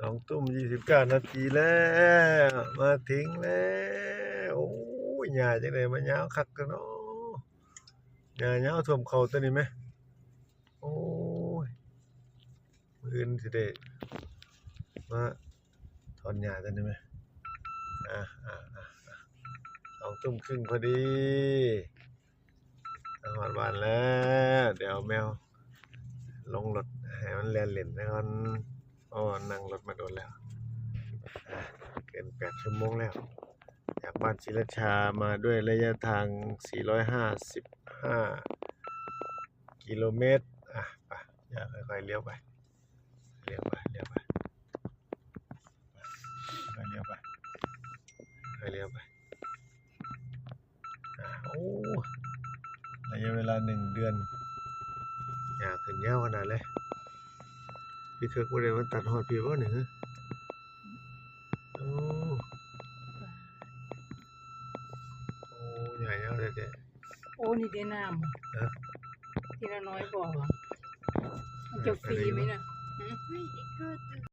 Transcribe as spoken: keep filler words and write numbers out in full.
สองทุ่มยี่สิบเก้านาทีแล้ว มาถึงแล้ว โอ้ย หญ้าจั่งใด๋มายาวคักแท้เนาะ หญ้ายาวท่วมเข่าตัวนี้แหม โอ้ย มื้ออื่นสิได้มาถอนหญ้าตัวนี้แหม อ่ะ อ่ะ อ่ะ อ่ะ สองทุ่มครึ่งพอดี มาฮอดบ้านแล้ว เดี๋ยวแมวลงรถให้มันแล่นเล่นซะก่อน เพราะว่านั่งรถมาโดนแล้ว อ่ะ เกินแปดชั่วโมงแล้ว จากบ้านศรีราชามาด้วยระยะทาง สี่ร้อยห้าสิบห้ากิโลเมตร อ่ะ ไป อย่า ค่อยๆเลี้ยวไป เลี้ยวไป เลี้ยวไป ค่อยๆเลี้ยวไป ค่อยๆเลี้ยวไป อ่ะ โอ้ ระยะเวลาหนึ่งเดือน หญ้าขึ้นยาวขนาดเลย พี่เถิกบ่ได้มาตัดฮอดพี้บ่นี่ ฮะ โอ้ โอ้ หญ้ายาวแท้ๆ โอ้ นี่เด้น้ำ ฮะ ทีละน้อยบ่ มันจะฟรีไหมน่ะ ฮะ